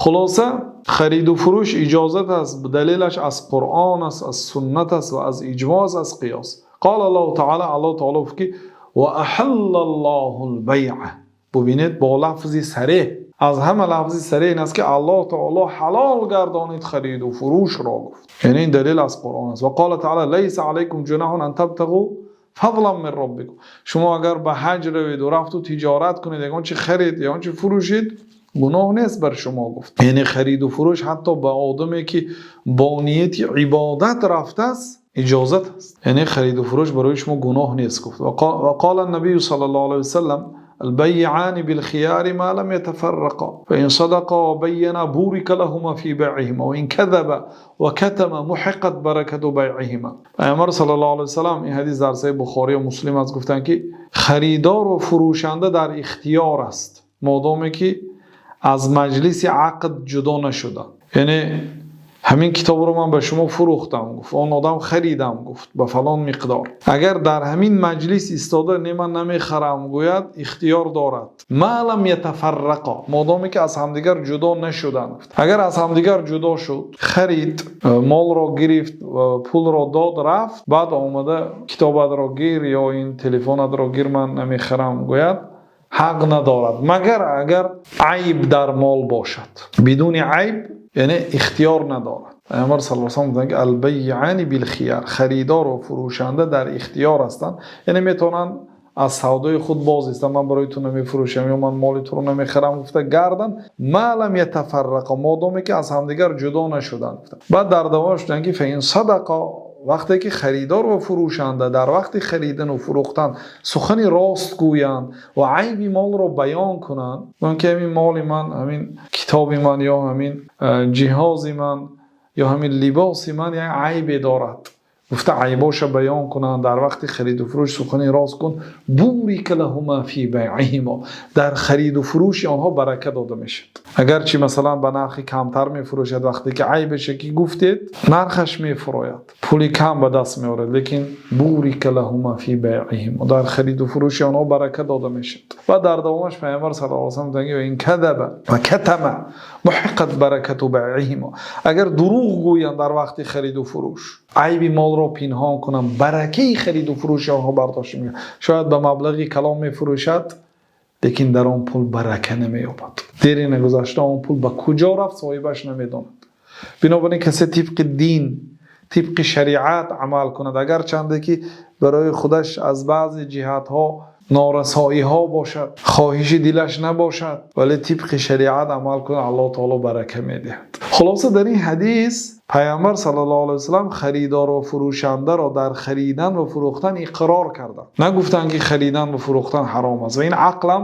Хулоса, хариду фурӯш иҷозат аст. Далелаш аз Қуръон аст, аз суннат аст ва аз иҷмоъ аст, аз қиёс. قال الله تعالى, Аллоҳ таъоло гуфт, ки وأحل الله البيع. Бубинед, бо лафзи сареҳ, аз ҳама лафзи сареҳ ин аст, ки Аллоҳ таъоло ҳалол гардонид хариду фурӯшро, гуфт. Яъне ин далел аз Қуръон аст. وقال تعالى ليس عليكم جناح أن تبتغوا فضلا من ربكم. Шумо агар ба ҳаҷ равед ва рафту тиҷорат кунед, ягон чи харид, ягон чи фурӯшед, гуноҳ нест бар шумо, гуфт. Яъне хариду фурӯш ҳатто ба одаме, ки бо нияти ибодат рафтааст, иҷозат аст. Яъне хариду фурӯш барои шумо гуноҳ нест, гуфт. وقال النبي صلى الله عليه وسلم البيعان بالخيار ما لم يتفرقا، فإن صدقا وبينا بورك لهما في بيعهما، وإن كذبا وكتما محقت بركة بيعهما. Паёмбар саллаллоҳу алайҳи васаллам, ин ҳадис дар Саҳеҳи Бухорӣ ва Муслим аст, гуфтанд, ки харидор ва фурӯшанда дар ихтиёр аст, модоме ки аз маҷлиси ақд ҷудо нашуда. Яъне ҳамин китобро ман ба шумо фурӯхтам, гуфт, он одам харидам, гуфт, ба фалон миқдор. Агар дар ҳамин маҷлис истода, не, ман намехарам, гӯяд, ихтиёр дорад. ما لم يتفرقا, модоме ки аз ҳамдигар ҷудо нашуданд, гуфт. Агар аз ҳамдигар ҷудо шуд, харид, молро гирифт, пулро дод, рафт, баъд омада, китобатро гир ё ин телефонатро гир, ман намехарам, гӯяд, ҳақ надорад, магар агар айб дар мол бошад. Бидуни айб, яъне, ихтиёр надорад. Паёмбар саллаллоҳу алайҳи васаллам гуфтанд, ки البيعان بالخيار, харидор ва фурӯшанда дар ихтиёр ҳастанд, яъне метавонанд аз савдои худ боз истанд. Ман барои ту намефурӯшам ё ман моли туро намехарам, гуфта гарданд. ما لم يتفرقا, модоме ки аз ҳамдигар ҷудо нашуданд. Баъд дар давом шуданд, ки فإن صدقا, вақте ки харидор ва фурӯшанда дар вақти харидану фурӯхтан сухани рост гӯянд ва айби молро баён кунанд, гӯянд, ки ҳамин моли ман, ҳамин китоби ман ё ҳамин ҷиҳози ман ё ҳамин либоси ман як айбе дорад, гуфта, айбоша баён кунанд, дар вақти хариду фурӯш сухани рост кун, بورك لهما في بيعهما, дар хариду фурӯши онҳо барака дода мешавад. Агарчи, масалан, ба нархи камтар мефурӯшад, вақте ки айбеше ки гуфтед, нархаш мефурояд, пули кам ба даст меорад, лекин بورك لهما في بيعهما, дар хариду фурӯши онҳо барака дода мешавад. Ва дар давомаш Паёмбар саллаллоҳу алайҳи васаллам гуфтанд: وإن كذبا وكتما محقت بركة بيعهما. Агар дурӯғ гӯянд дар вақти хариду фурӯш, айби молро пинҳон кунанд, баракаи хариду фурӯши онҳо бардошта мешавад. Шояд ба маблағи калон мефурӯшад, лекин дар он пул барака намеёбад. Дери нагузашта он пул ба куҷо рафт, соҳибаш намедонад. Бинобар ин касе тибқи дин, тибқи шариат амал кунад, агарчанде ки барои худаш аз баъзе ҷиҳатҳо норасоиҳо бошад, хоҳиши дилаш набошад, вале тибқи шариат амал кунад, Аллоҳ таоло барака медиҳад. Хулоса, дар ин ҳадис Паёмбар саллаллоҳу алайҳи васаллам харидор ва фурӯшандаро дар харидан ва фурӯхтан иқрор карданд, нагуфтанд, ки харидан ва фурӯхтан ҳаром аст. Ва ин ақлам